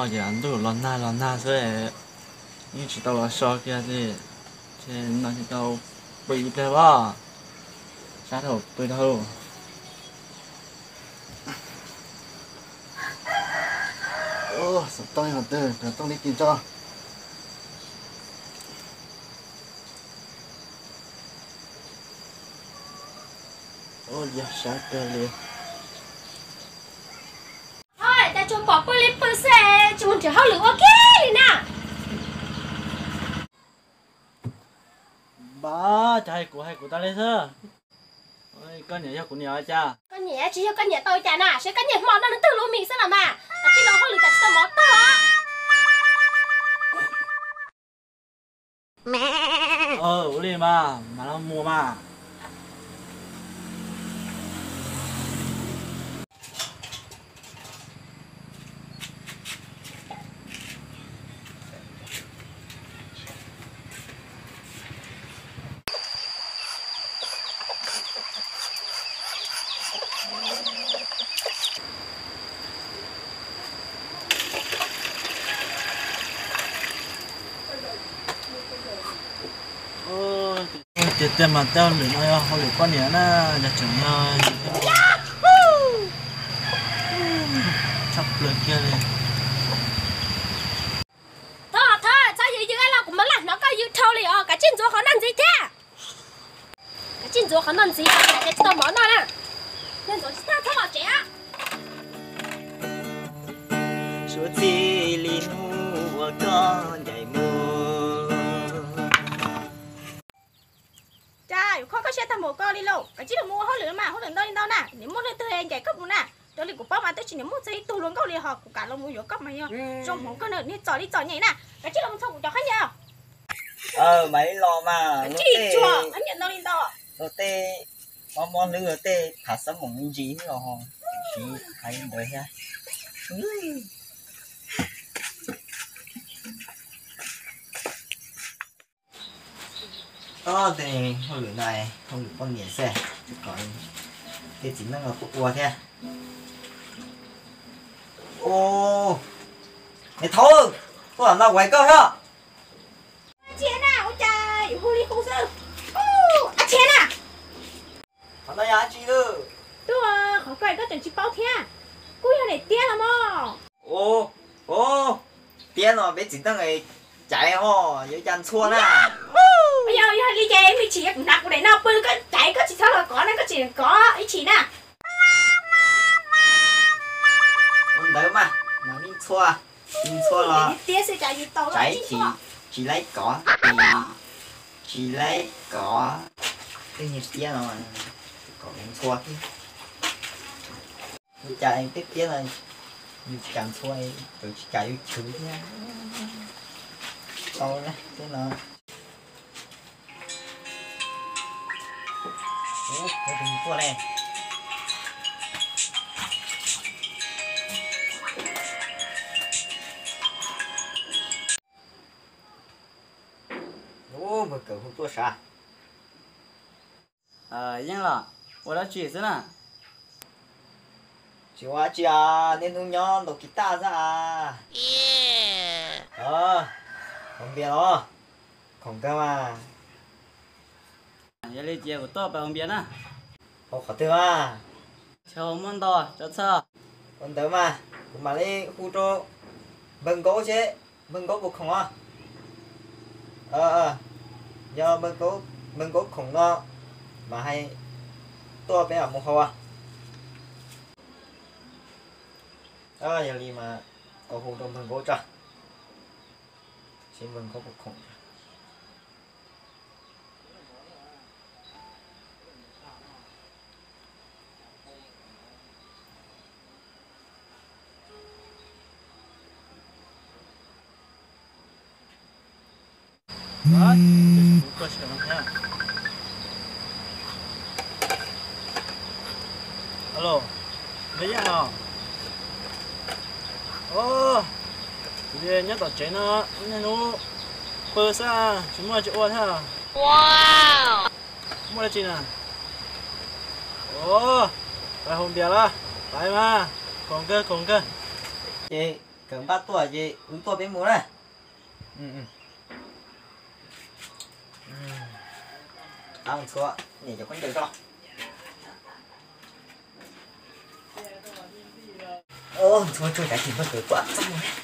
Ces ntuj los nag los nag xwb, yeej tsis tau los so kiag li, ces no tsis tau pw ib pliag os, sab thaum pw tau. Xov tooj yog twg, xov tooj li kis tso. Ua yog sab kawg li. Cas tsuas pom pw li pw xwb, tsis mus nrhiav hauj lwm ua kiag li na. Npab, cas hais kuv hais kuv tas li xwb. Koj niam yog kuv niam cas? Koj niam tsis yog koj niam tau cas na, seb koj niam hmo no nws twg lub mis xwb los mas, koj tsis los hauj lwm cas tsis tau mov tag. Ua li mas, mas los mus mas. Tiag tiag mas tej hauj lwm no yog hauj lwm poj niam na, yog tseem yog tshaj plaws kiag li. Thov, thov, txhob yws yws los kuv mam li hnov koj yws dhau li os, kav tsij ntxuav qhov no ntxiv thiab. Kav tsij ntxuav qhov no ntxiv, ces tsis tau mov noj na. Ntxuav tsis tag txhob los tsev. Suav txij li hnub uas koj ncaim mus. Cas yuav kho koj siab tag npaum ko li lauj, kav tsij los mus ua hauj lwm mas, hauj lwm ntau li ntau na, niam muaj leej twg ncaim koj mus na. Raws li kuv paub mas twb tsis niam muaj txog ib tug hluas nkauj li, ho kuv kam los mus yuav koj mas yog zoo hmoov kawg na, niag txom li txom nyem na, kav tsij los mus txog kuv cov khaub ncaws. Mam li los mas, kav tsij tsuag, khaub ncaws ntau li ntau. Luag tej mob mob hlwb, luag tej thav xab moos me ntsis los, tsis hais ntawd thiab. Tej hauj lwm no hauj lwm poj niam xwb, tsis kom tej txiv neej los tuaj ua thiab. Niam thaud, tuaj no ua koj thiab. Ab tsi na, ua cas yuav hu li hu xwb? Ab tsi na. Qhov no yog dab tsi lawm? Tuaj, qhov ko koj tseem tsis paub thiab? Kuj yog niam Tiab los mas. Ov, Tiab no peb txiv neej caiv os, yuav cas ntxhua na. Yog, yog li ces me ntsis kuv hnav kuv daim no pw, koj caiv koj tsis txhob los kov na, koj tsis kov ib chim na. Ua ntawd mas, mam li ntxhua, ntxhua los caiv, tsis laib kov, tsis laib kov. Tej niag Tiab no kom ntxhua thiab. Ua cas tej Tiab no yus tsis kam ntxhua, tsis kam yus chwv thiab. Tau na, tej no. Ub, tus tuaj ne. Ub, npawg Kawm hu tuaj sav. Yeej los, ua dab tsi xwb na? Tsis ua dab tsi, niaj hnub nyob ntaus kiv taj xwb as. Haus npias los? Khoom kawg mas. Yog li ces kuv tuaj pais haus npias na. Haus qhov twg mas? Chaw muaj ntau tso txhob. Ua ntawd mas, kuv mam li hu rau npawg Nkaub seb npawg Nkaub puas khoom os. Yog npawg Nkaub khoom no mas hais tuaj peb mam mus haus. Yog li mas kuv hu rau npawg Nkaub tso, seb npawg Nkaub puas khoom. Alo, Npawg Yeej os? Kuv nyob tom tsev no, niaj hnub pw xwb, tsis muaj dab tsi ua thiab. Muaj dab tsi na? Pais haus npias los? Pais mas, khoom kawg khoom kawg. Ces Npaj tuaj ces wb tuaj peb mus na. Ntxhua, niam cov khaub ncaws tso. Ntxhua tso, cav tsis npawg kawm kuaj txog.